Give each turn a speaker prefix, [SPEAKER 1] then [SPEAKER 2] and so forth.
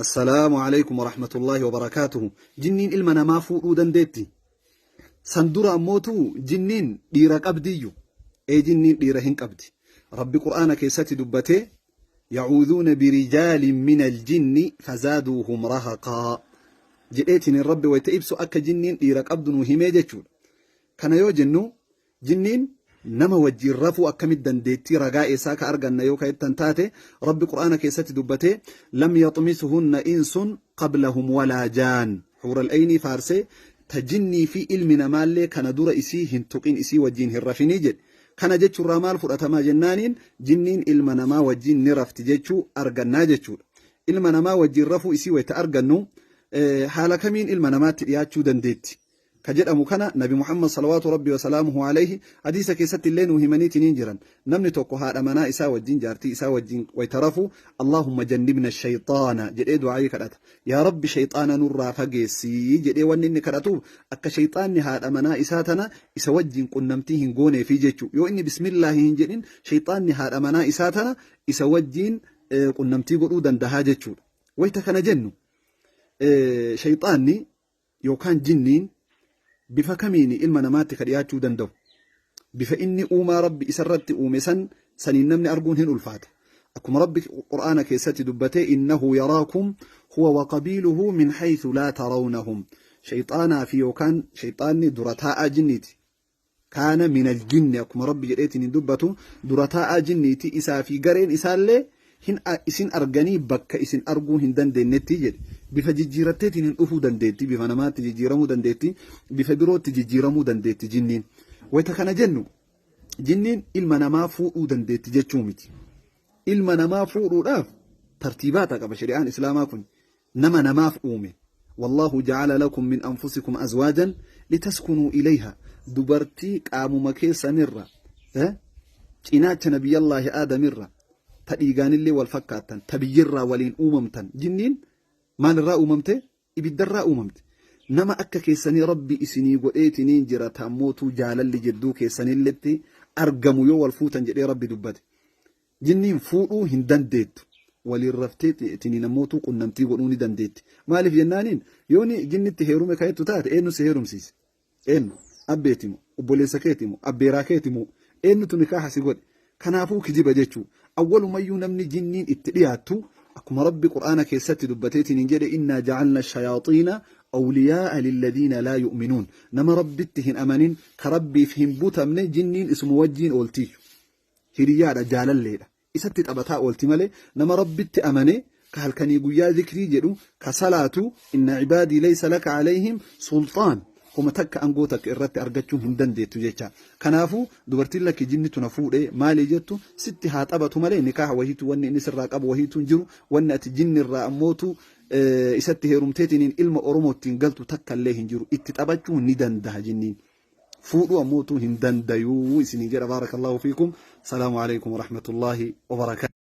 [SPEAKER 1] Assalaamu alaikum warahmatullaahi wabarakaatuhu. Jinniin ilma namaa fuudhuu dandeetti. San dura ammootu jinniin dhiira qabdiyyu. Ee jinniin dhiira hin qabdi. Rabbi Qur'aana keessatti dubbatee yacuudhuuna birijaalin min aljinni fazaaduuhum rahaqaa jedheetiin Rabbi wayta ibsu akka jinniin dhiira qabdu nu himee jechuudha. Kana yoo jennu Jinniin nama wajjiin rafuu akkamitti dandeettii ragaa eessaa ka arganna yoo ka jettan taate Rabbi Qur'aana keessatti dubbatee lam yaxmisuhunna insun qablahum walaa jaan huural aynii faarsee ta jinnii fi ilmi namaallee kana dura isii hin tuqin isii wajjiin hin rafinii jedhe. Kana jechuurraa maal fudhatamaa jennaaniin jinniin ilma namaa wajjiin ni rafti jechuu argannaa jechuudha. Ilma namaa wajjiin rafuu isii wayta argannu haala kamiin ilma namaatti dhiyaachuu dandeetti? Ka jedhamu kana Nabi Muhammad salawaatu Rabbi wasalaamuhu alayhi hadiisa keessatti illee nuu himaniitiniin jiran. Namni tokko haadha manaa isaa wajjin, jaartii isaa wajjin wayta rafu Allahumma jannibna shayxaana jedhee du'aayii kadhata. Yaa Rabbi, shayxaana nurraa fageessi jedhee wanni inni kadhatuuf akka shayxaanni haadha manaa isaa tana isa wajjin qunnamtii hin gooneefi jechuu. Yoo inni bismillaahi hin jedhin shayxaanni haadha manaa isaa tana isa wajjin qunnamtii godhuu dandahaa jechuudha. Wayta kana jennu shayxaanni yookaan jinniin bifa kamiini ilma namaatti ka dhiyaachuu danda'u? Bifa inni uumaa Rabbi isarratti uume san saniin namni arguun hin ulfaata. Akkuma Rabbi Qur'aana keessatti dubbatee innahu yaraakum huwa wa qabiiluhu min haythu laa tarawnahum. Shayxaanaa fi yookaan shayxaanni dura taa'aa jinniiti. Kaana minal jinni akkuma Rabbi jedheetiin hin dubbatu dura taa'aa jinniiti, isaa fi gareen isaallee hin isin arganii bakka isin arguu hin dandeenyetti jedhe. Bifa jijjiiratteetiin hin dhufuu dandeetti, bifa namaatti jijjiiramuu dandeetti, bifa birootti jijjiiramuu dandeetti jinniin. Wayita kana jennu jinniin ilma namaa fuudhuu dandeetti jechuu miti. Ilma namaa fuudhuudhaaf tartiibaata qaba shari'aan Islaamaa kun. Nama namaaf uume. Wallaahu ja'ala lakum min anfusikum azwaajan litaskunuu ilayha. Dubartii qaamuma keessanirra, cinaacha Nabiyyallaahi Aadamirra, ta dhiigaanillee wal fakkaattan, ta biyyirraa waliin uumamtan. Jinniin maalirraa uumamte? Ibiddarraa uumamte. Nama akka keessanii Rabbi isinii godheetiniin jira, taammootuu jaalalli jidduu keessanilletti argamu yoo wal fuutan jedhee Rabbi dubbate. Jinniin fuudhuu hin dandeettu. Waliin raftee tiniin ammootuu qunnamtii godhuu ni dandeetti. Maaliif jennaaniin yooni jinnitti heerume ka jettu taate eenyu si heerumsiise? Eenyu? Abbeeti moo? Obboleessa keeti moo? Abbeeraa keeti moo? Eenyutu nikaaha si godhe? Kanaafuu kijiba jechuu. Awwalumayyuu namni jinniin itti dhiyaattu akkuma Rabbi Qur'aana keessatti dubbateetiin jedhe innaa ja'alna shayaaxiina awliyaa'a lilladiina laa yu'minuun. Nama Rabbitti hin amanin, ka Rabbiif hin butamne jinniin isuma wajjiin ooltiyyu. Hiriyaadha, jaalalleedha. Isatti taphataa oolti malee nama Rabbitti amane ka halkanii guyyaa zikrii jedhu, ka salaatu, inna cibaadii laysa laka alayhim sulxaan, homa takka angoo takka irratti argachuu hin dandeettu jecha. Kanaafuu dubartiin lakki jinni tuna fuudhee maalii jettu sitti haa taphatu malee nikaaha wahiitu wanni inni sirraa qabu wahiitu hin jiru. Wanni ati jinni irraa ammootu isatti heerumteetiniin ilma Oromootiin galtu takka illee hin jiru. Itti taphachuu ni danda'a jinniin. Fuudhuu ammootu hin dandayuu isiniin jedha. Baarakallahu fiikum. Salaamu alaikum warahmatullaahi wabarakaatu.